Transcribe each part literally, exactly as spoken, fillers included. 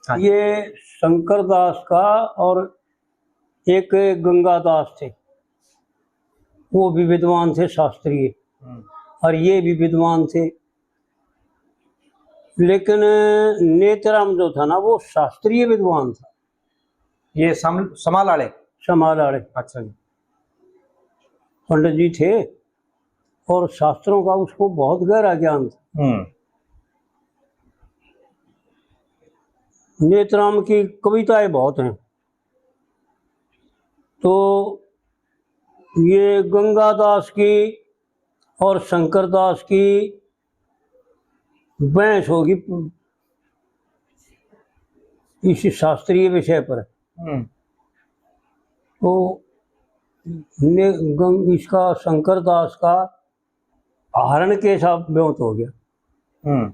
हाँ। ये शंकर दास का और एक गंगा दास थे, वो भी विद्वान थे, शास्त्रीय, हम्म। और ये भी विद्वान थे। लेकिन नेतराम जो था ना, वो शास्त्रीय विद्वान था। ये सम-, समाल आले? समाल आले। अच्छा जी। पंडित जी थे और शास्त्रों का उसको बहुत गहरा ज्ञान था। हम्म। नेतराम की कविताएं बहुत हैं। तो ये गंगा दास की और शंकर दास की बहस होगी इस शास्त्रीय विषय पर। हम्म। तो ने, गंग, इसका शंकर दास का हरण के साथ ब्योत हो गया। हम्म।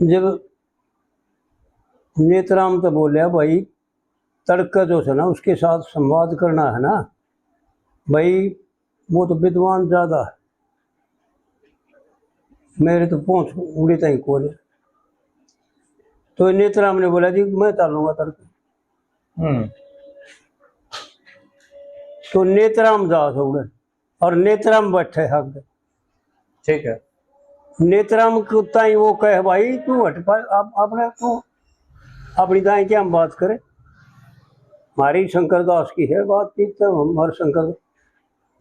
जब नेतराम तो बोलिया, भाई, तड़के जो है ना, उसके साथ संवाद करना है ना, भाई, वो तो विद्वान ज्यादा है, मेरे तो पहुंच उड़ी ताई कोने। तो नेतराम ने बोला, जी, मैं चलूंगा तड़के। हम्म। तो नेतराम जा उड़े और नेतराम बैठे हक। ठीक है। नेतराम को ताई वो कहे, भाई, तू हट पा, आप, आपने तू अपनी दाई क्या हम बात करें, हमारी शंकर दास की है बातचीत, तो हम हर शंकर।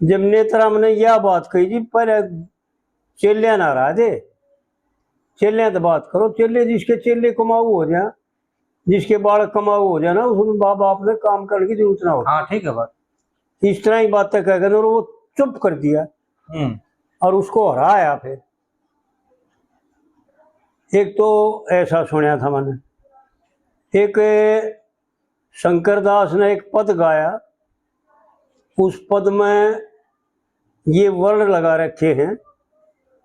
जब नेतराम ने यह बात कही, जी, पहले चेलियां ना रहा दे, चेलियां तो बात करो, चेले जिसके चेले कमाऊ हो जाए, जिसके बालक कमाऊ हो जाए ना, उसमें माँ बाप ने काम करने की जरूरत ना हो। हाँ, ठीक है बात। इस तरह ही बातें कह कर और वो चुप कर दिया। हम्म। और उसको हराया फिर। एक तो ऐसा सुना था मैंने, एक शंकर दास ने एक पद गाया, उस पद में ये वर्ण लगा रखे हैं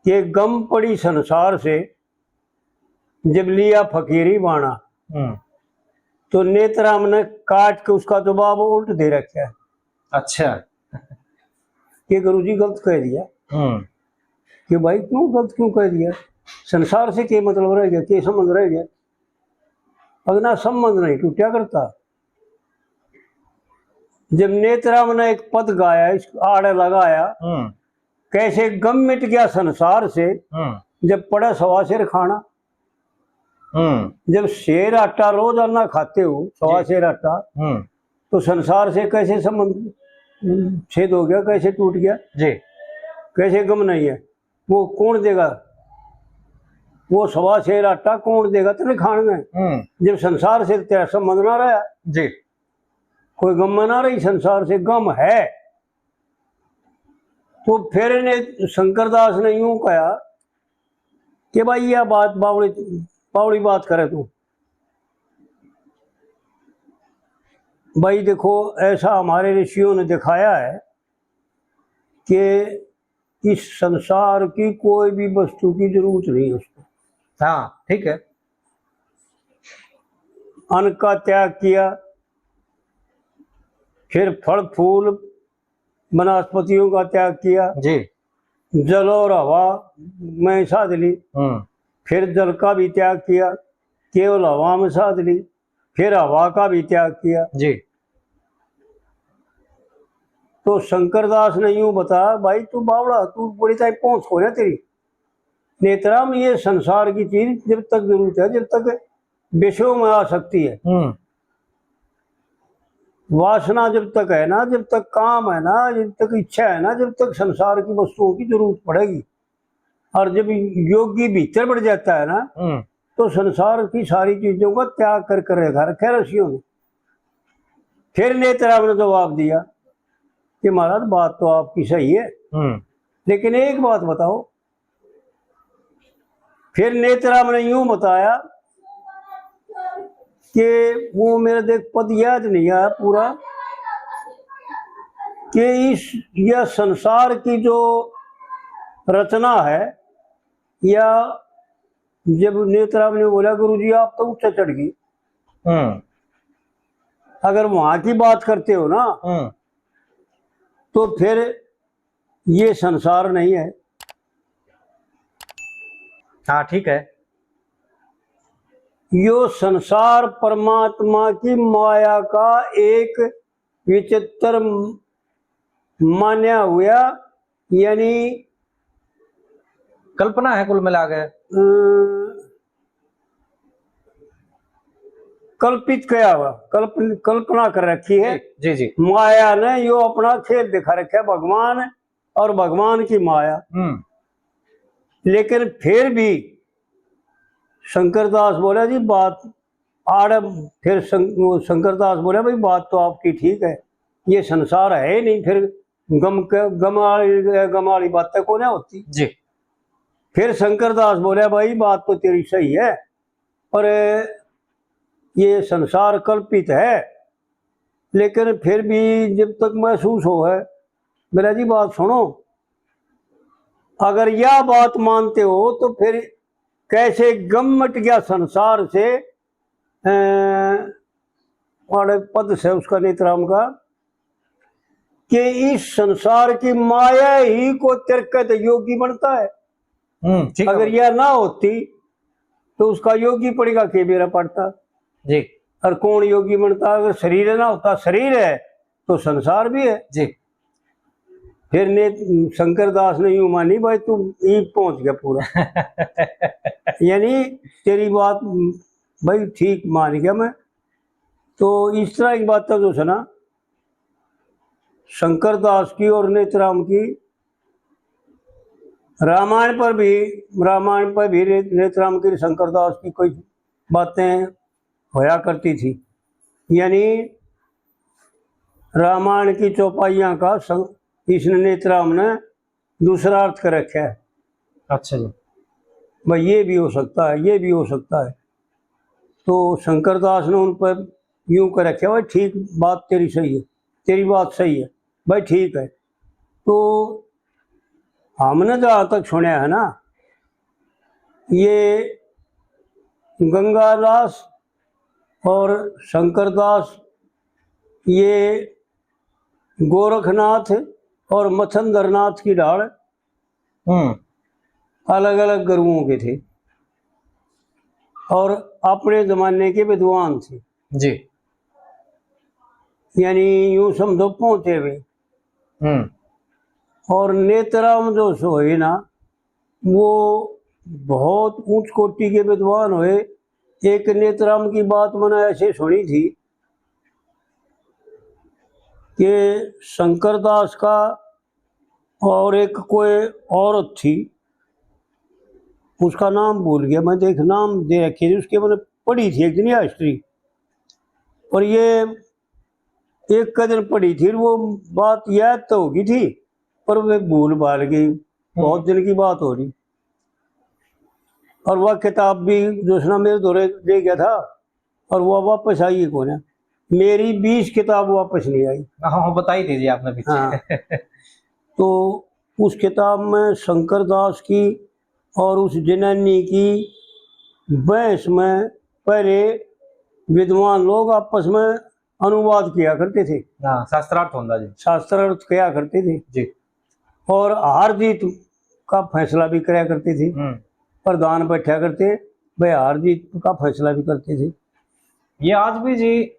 कि गम पड़ी संसार से, जब लिया फकीरी बाणा। हम्म। तो नेतराम ने काट के उसका जवाब उल्ट दे रखा है। अच्छा। कि गुरु जी गलत कह दिया। हम्म। कि भाई क्यों गलत क्यों कह दिया, संसार से के मतलब रह गया, के संबंध रह गया? अगना संबंध नहीं टूटा करता। जब नेतराम ने एक पद गाया, इस आड़े लगाया, हम्म। कैसे गम मिट गया संसार से, हम्म। जब पड़ा सवा सेर खाना। हम्म। जब सेर आटा रोजाना खाते हो, सवा जी। सेर आटा, हम्म। तो संसार से कैसे संबंध, हम्म, छेद हो गया, कैसे टूट गया? जी। कैसे गम नहीं है? वो कौन देगा? वो सवा सेर आटा कौन देगा तेरे खान में? हम्म। जब संसार से तेरा संबंध ना रहा, जी। कोई गम में ना रही, संसार से गम है। तो फिर इन्हें शंकरदास ने यूं कहा कि भाई, यह बात बावड़ी, बावड़ी बात करे तू। भाई देखो, ऐसा हमारे ऋषियों ने दिखाया है कि इस संसार की कोई भी वस्तु की जरूरत नहीं है उसको। हाँ, ठीक है। अन्न का त्याग किया, फिर फल फूल वनस्पतियों का त्याग किया, जी। जल और हवा में साध ली, हम्म। फिर जल का भी त्याग किया, केवल हवा में साध ली, फिर हवा का भी त्याग किया। जी। तो शंकरदास ने यूं बताया, भाई तू बावड़ा, तू बड़ी ताई पहुंच हो ना तेरी। नेतराम, ये संसार की चीज जब तक जरूरत है, जब तक विषयों में आसक्ति है, हम्म। वासना जब तक है ना, जब तक काम है ना, जब तक इच्छा है ना, जब तक संसार की वस्तुओं की जरूरत पड़ेगी। और जब योगी भीतर बढ़ जाता है ना, हम्म। तो संसार की सारी चीजों का त्याग कर कर रखा, रखा ऋषियों ने। फिर नेतराम ने जवाब दिया कि महाराज, बात तो आपकी सही है, हम्म। लेकिन एक बात बताओ। फिर नेतराम ने यूं बताया कि वो मेरे, देख, पद याद नहीं आया पूरा, कि इस, यह संसार की जो रचना है, या जब नेतराम ने बोला, गुरु जी, आप तो ऊंचा चढ़ गई, हम्म। अगर वहां की बात करते हो ना, हम्म। तो फिर ये संसार नहीं है। हाँ, ठीक है। यो संसार परमात्मा की माया का एक विचित्र म-, मान्या हुआ, यानी कल्पना है कुल मिला के। अ, कल्पित किया हुआ, कल्प-, कल्पना कर रखी है। जी, जी। माया ने यो अपना खेल दिखा रखा है, भगवान और भगवान की माया। हम्म। लेकिन फिर भी शंकरदास बोला जी, बात आड़, फिर शं-, वो शंकरदास बोला, भाई, बात तो आपकी ठीक है, ये संसार है ही नहीं, फिर गम के, गम वाली, गम वाली बातें को ना होती। जी। फिर शंकरदास बोला, भाई, बात तो तेरी सही है, पर ये संसार कल्पित है, लेकिन फिर भी जब तक महसूस हो है, मेरा जी, बात सुनो, अगर यह बात मानते हो तो फिर कैसे गम मट गया संसार से, अ, और पद से उसका नेतराम का, कि इस संसार की माया ही को तिरकत योगी बनता है। हम्म, ठीक है। अगर यह ना होती तो उसका योगी पड़ेगा के बेरा पड़ता। जी। और कौन योगी बनता? अगर शरीर ना होता, शरीर है तो संसार भी है। जी। फिर ने शंकरदास ने यूं मानी, भाई, तू ई पहुंच गया पूरा। यानी तेरी बात, भाई, ठीक मान गया मैं। तो इस तरह की बातें जो है ना, शंकरदास की और नेतराम की, रामायण पर भी, रामायण पर भी ने-, नेतराम की, शंकरदास की कोई बातें होया करती थी। यानी रामायण की चौपाइयां का सं-, इसने, नेतराम ने दूसरा अर्थ कर रखा है। अच्छा जी। भाई, ये भी हो सकता है, ये भी हो सकता है। तो शंकरदास ने उन पर यूं कर रखा, भाई, ठीक, बात तेरी सही है, तेरी बात सही है, भाई, ठीक है। तो हमने जहाँ तक सुना है ना, ये गंगादास और शंकरदास, ये गोरखनाथ और मच्छंदरनाथ की ढाल हम्म। अलग-अलग गुरुओं के थे और अपने जमाने के विद्वान थे। जी। यानी यूं समझो, पहुंचे हुए। हम्म। और नेतराम जो हुए ना, वो बहुत ऊंच कोटि के विद्वान हुए। एक नेतराम की बात मैंने ऐसे सुनी थी कि शंकरदास का और एक कोई औरत थी, उसका नाम भूल गया मैं, देख, नाम दे रखे थे उसके, मैंने पढ़ी थी एक दिन यह हिस्ट्री, और ये एक का दिन पढ़ी थी, वो बात याद तो होगी थी, पर वे भूल भाल गई, बहुत दिन की बात हो रही। और वह किताब भी जो है ना, मेरे धोरे ले गया था, और वो वापस आई ही कोने। मेरी बीस किताब वापस नहीं आई। हाँ, हाँ, बताई थी जी आपने पीछे। हाँ। तो उस किताब में शंकरदास की और उस जनानी की बहस में पहले विद्वान लोग आपस में अनुवाद किया करते थे। हाँ, शास्त्रार्थ होता जी। शास्त्रार्थ किया करते थे। जी। और हार जीत का फैसला भी करया करते थे। हम्म। प्रधान बैठा करते, वे हार जीत का फैसला भी करते थे। ये आज भी जी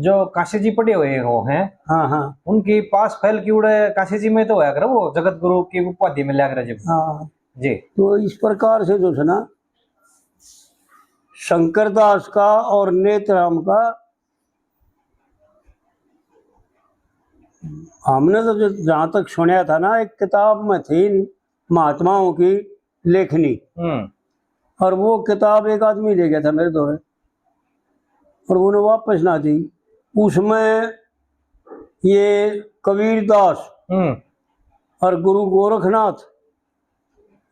जो काशी जी पढ़े हुए हो हैं, हाँ, हाँ। उनकी पास फैल की उड़े काशी जी में तो होया करे, वो जगत गुरु की उपाधि मिला करे जब। हाँ। जी। तो इस प्रकार से जो है ना, शंकरदास का और नेतराम का, हमने तो जो, जहाँ तक सुना था ना, एक किताब में थी महात्माओं की लेखनी, हम्म। और वो किताब एक आदमी ले गया था मेरे धोरे, और उन्हें वापस ना दी। उसमें ये कबीरदास हम्म। और गुरु गोरखनाथ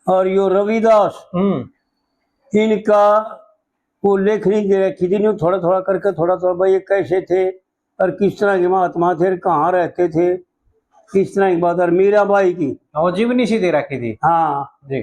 और यो रविदास, हम्म। इनका वो लेखनी दे रखी थी, न्यू थोड़ा थोड़ा करके, थोड़ा थोड़ा, भाई, ये कैसे थे और किस तरह के महात्मा थे और कहाँ रहते थे, किस तरह की बात। और मीराबाई की, हाँ, वो जीवनी सी दे रखी थी। हाँ। जी।